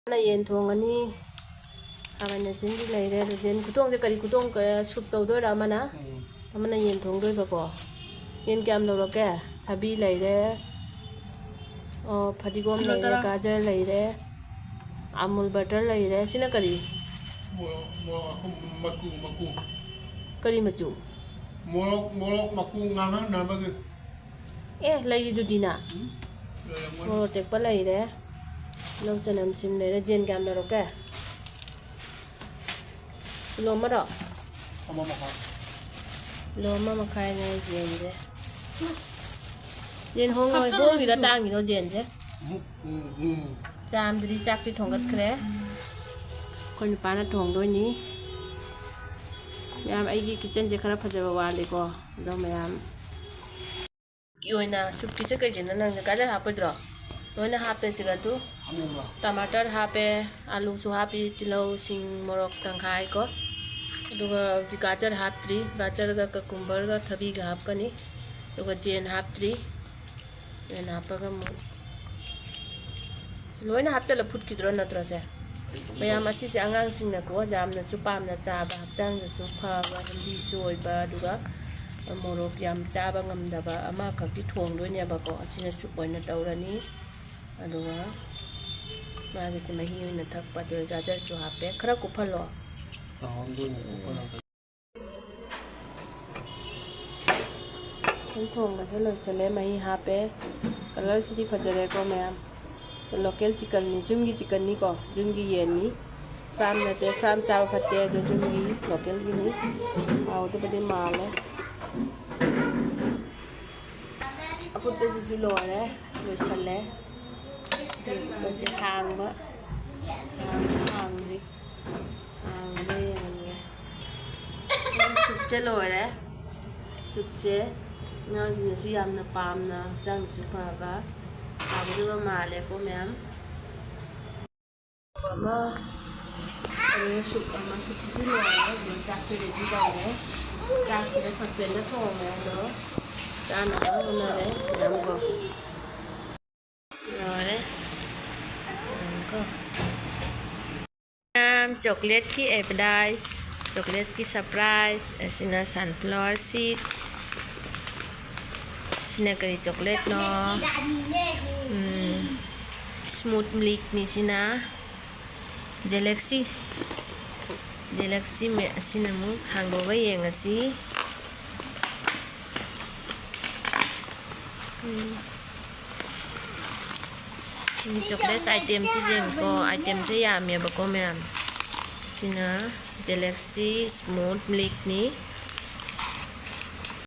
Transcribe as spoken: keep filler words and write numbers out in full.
ꯑꯃꯅ ꯌꯦꯟ ꯊꯣꯡꯉꯅꯤ, ꯈꯥꯃꯦꯟ ꯑꯁꯤꯟꯕꯤ ꯂꯩꯔꯦ꯫ ꯑꯗꯨ ꯌꯦꯟ ꯈꯨꯊꯣꯡꯁꯦ ꯀꯔꯤ ꯈꯨꯊꯣꯡ, ꯀ-, ꯁꯨꯞ ꯇꯧꯗꯣꯏꯔꯥ ꯑꯃꯅ? ꯎꯝ꯫ ꯑꯃꯅ ꯌꯦꯟ ꯊꯣꯡꯗꯣꯏꯕꯀꯣ꯫ ꯌꯦꯟ ꯀꯌꯥꯝ ꯂꯧꯔꯛꯀꯦ? ꯊꯕꯤ ꯂꯩꯔꯦ꯫ ꯑꯣ, ꯐꯗꯤꯒꯣꯝ ꯀꯤꯂꯣ ꯂꯩꯔꯦ, ꯇꯔꯥ꯫ ꯒꯥꯖꯔ ꯂꯩꯔꯦ, ꯑꯃꯨꯜ ꯕꯇꯔ ꯂꯩꯔꯦ꯫ ꯁꯤꯅ ꯀꯔꯤ? ꯃꯣꯔꯣꯛ, ꯃꯣꯔꯣꯛ ꯑꯀꯨꯝ-, ꯃꯀꯨ, ꯃꯀꯨ꯫ ꯀꯔꯤ ꯃꯆꯨ? ꯃꯣꯔꯣꯛ, ꯃꯣꯔꯣꯛ ꯃꯀꯨ ꯉꯥꯡꯍꯟꯅꯕꯒꯤ꯫ ꯑꯦ, ꯂꯩꯔꯤꯗꯨꯗꯤꯅ꯫ ꯎꯝ? ꯂꯩꯔꯝꯒꯅꯤ꯫ ꯃꯣꯔꯣꯛ ꯑꯇꯦꯛꯄ ꯂꯩꯔꯦ, ꯇꯤꯜꯍꯧ ꯆꯅꯝ ꯁꯤꯡ ꯂꯩꯔꯦ꯫ ꯌꯦꯟ ꯀꯌꯥꯝ ꯂꯧꯔꯛꯀꯦ? ꯀꯤꯂꯣ ꯑꯃꯔꯣ? ꯑꯃ ꯃꯈꯥꯏ꯫ ꯀꯤꯂꯣ ꯑꯃ ꯃꯈꯥꯏꯅꯦ ꯌꯦꯟꯁꯦ꯫ ꯌꯦꯟ ꯍꯣꯡꯉ-, ꯍꯣꯡꯉꯤꯔꯣ ꯇꯥꯡꯉꯤꯔꯣ ꯌꯦꯟꯁꯦ? ꯎꯝ, ꯎꯝ, ꯎꯝ꯫ ꯆꯥꯝꯗ꯭ꯔꯤ, ꯆꯥꯛꯇꯤ ꯊꯣꯡꯒꯠꯈ꯭ꯔꯦ꯫ ꯑꯩꯈꯣꯏ ꯅꯨꯄꯥꯅ ꯊꯣꯡꯗꯣꯏꯅꯤ꯫ ꯃꯌꯥꯝ, ꯑꯩꯒꯤ ꯀꯤꯠꯆꯟꯁꯦ ꯈꯔ ꯐꯖꯕ ꯋꯥꯠꯂꯤꯀꯣ꯫ ꯑꯗꯣ ꯃꯌꯥꯝ, ꯒꯤ ꯑꯣꯏꯅ ꯁꯨꯞꯀꯤꯁꯦ ꯀꯩꯒꯤꯅꯣ ꯅꯪꯁꯦ ꯒꯥꯖꯔ ꯍꯥꯞꯄꯣꯏꯗ꯭ꯔꯣ? ꯂꯣꯏꯅ ꯍꯥꯞꯄꯦ ꯁꯤꯒ ꯑꯗꯨ꯫ ꯍꯥꯞꯅꯤꯡꯕ꯭ꯔꯣ? ꯇꯃꯥꯇꯔ ꯍꯥꯞꯄꯦ, ꯑꯂꯨꯁꯨ ꯍꯥꯞꯄꯤ, ꯇꯤꯜꯍꯧ, ꯁꯤꯡ, ꯃꯣꯔꯣꯛ ꯇꯪꯈꯥꯏ ꯀꯣ꯫ ꯑꯗꯨꯒ ꯍꯧꯖꯤꯛ ꯒꯥꯖꯔ ꯍꯥꯞꯇ꯭ꯔꯤ, ꯒꯥꯖꯔꯒ ꯀꯀꯨꯝꯕꯔꯒ ꯊꯕꯤꯒ ꯍꯥꯞꯀꯅꯤ꯫ ꯑꯗꯨꯒ ꯌꯦꯟ ꯍꯥꯞꯇ꯭ꯔꯤ, ꯌꯦꯟ ꯍꯥꯞꯄꯒ ꯑꯃꯨꯛ ꯂꯣꯏꯅ ꯍꯥꯞꯆꯤꯜꯂ ꯐꯨꯠꯈꯤꯗ꯭ꯔꯣ ꯅꯠꯇ꯭ꯔꯁꯦ? ꯃꯌꯥꯝ ꯑꯁꯤꯁꯦ ꯑꯉꯥꯡꯁꯤꯡꯅꯀꯣ ꯌꯥꯝꯅꯁꯨ ꯄꯥꯝꯅ ꯆꯥꯕ, ꯍꯛꯆꯥꯡꯗꯁꯨ ꯐꯕ, ꯍꯦꯜꯗꯤꯁꯨ ꯑꯣꯏꯕ, ꯑꯗꯨꯒ ꯃꯣꯔꯣꯛ ꯌꯥꯝ ꯆꯥꯕ ꯉꯝꯗꯕ ꯑꯃꯈꯛꯇꯤ ꯊꯣꯡꯗꯣꯏꯅꯦꯕꯀꯣ꯫ ꯑꯁꯤꯅ ꯁꯨꯞ ꯑꯣꯏꯅ ꯇꯧꯔꯅꯤ꯫ ꯑꯗꯨꯒ ꯃꯥꯒꯤꯁꯦ ꯃꯍꯤ ꯑꯣꯏꯅ ꯊꯛꯄ, ꯑꯗꯨꯒ ꯒꯥꯖꯔꯁꯨ ꯍꯥꯞꯄꯦ꯫ ꯈꯔ ꯀꯨꯞꯍꯜꯂꯣ꯫ ꯇꯥꯍꯧꯗꯣꯏꯅꯦ, ꯀꯨꯞꯍꯜꯂꯒ꯫ ꯑꯗꯨꯝ ꯊꯣꯡꯕꯁꯦ ꯂꯣꯏꯁꯤꯜꯂꯦ, ꯃꯍꯤ ꯍꯥꯞꯄꯦ꯫ ꯀꯂꯔꯁꯤꯗꯤ ꯐꯖꯔꯦꯀꯣ ꯃꯌꯥꯝ꯫ ꯂꯣꯀꯦꯜ ꯆꯤꯛꯀꯟꯅꯤ, ꯌꯨꯝꯒꯤ ꯆꯤꯛꯀꯟꯅꯤꯀꯣ, ꯌꯨꯝꯒꯤ ꯌꯦꯟꯅꯤ꯫ ꯐꯥꯔꯝ ꯅꯠꯇꯦ, ꯐꯥꯔꯝ ꯆꯥꯕ ꯐꯠꯇꯦ, ꯑꯗꯣ ꯌꯨꯝꯒꯤ ꯂꯣꯀꯦꯜꯒꯤꯅꯤ꯫ ꯍꯥꯎꯗꯕꯗꯤ ꯃꯥꯜꯂꯦ꯫ ꯑꯐꯨꯠꯄꯁꯤꯁꯨ ꯂꯣꯏꯔꯦ, ꯂꯣꯏꯁꯤꯜꯂꯦ꯫ ꯑꯐꯨꯠꯄꯁꯦ ꯍꯥꯡꯕ, ꯍꯥꯡꯕ ꯍꯥꯡꯗ꯭ꯔꯤ꯫ ꯍꯥꯡꯕ ꯌꯦꯡꯉꯦ꯫ ꯑꯗꯨ ꯁꯨꯞꯁꯦ ꯂꯣꯏꯔꯦ꯫ ꯁꯨꯞꯁꯦ ꯑꯉꯥꯡꯁꯤꯡꯅꯁꯨ ꯌꯥꯝꯅ ꯄꯥꯝꯅ, ꯍꯛꯆꯥꯡꯁꯨ ꯐꯕ, ꯍꯥꯎꯒꯗꯕ ꯃꯥꯜꯂꯦꯀꯣ ꯃꯌꯥꯝ꯫ ꯑꯃ, ꯑꯗꯨꯒ ꯁꯨꯞ ꯑꯃ, ꯁꯨꯞꯁꯤꯁꯨ ꯂꯣꯏꯔꯦ꯫ ꯑꯗꯨꯒ ꯆꯥꯛꯁꯨ ꯔꯦꯗꯤ ꯇꯧꯔꯦ꯫ ꯆꯥꯛꯁꯤꯅ ꯐꯖꯅ ꯊꯣꯡꯉꯦ꯫ ꯑꯗꯣ ꯆꯥꯅꯕ ꯍꯣꯠꯅꯔꯦ꯫ ꯌꯥꯝꯀꯣ꯫ ꯂꯣꯏꯔꯦ꯫ ꯌꯦꯡꯉꯨꯀꯣ꯫ Chocolate ꯀꯤ advertise, chocolate ꯀꯤ surprise꯫ ꯑꯁꯤꯅ sunflower seed꯫ ꯁꯤꯅ ꯀꯔꯤ chocolate ꯅꯣ? ꯎꯝ, smooth milk ꯅꯤ ꯁꯤꯅ꯫ Galaxy, Galaxy ꯃꯦ-, ꯑꯁꯤꯅ ꯑꯃꯨꯛ ꯍꯥꯡꯗꯣꯛꯑꯒ ꯌꯦꯡꯉꯁꯤ꯫ ꯎꯝ꯫ ꯎꯝ, chocolate item ꯁꯤ ꯌꯦꯡꯉꯨꯀꯣ, item ꯁꯦ ꯌꯥꯝꯃꯦꯕꯀꯣ ꯃꯌꯥꯝ꯫ ꯁꯤꯅ Galaxy smooth milk ꯅꯤ꯫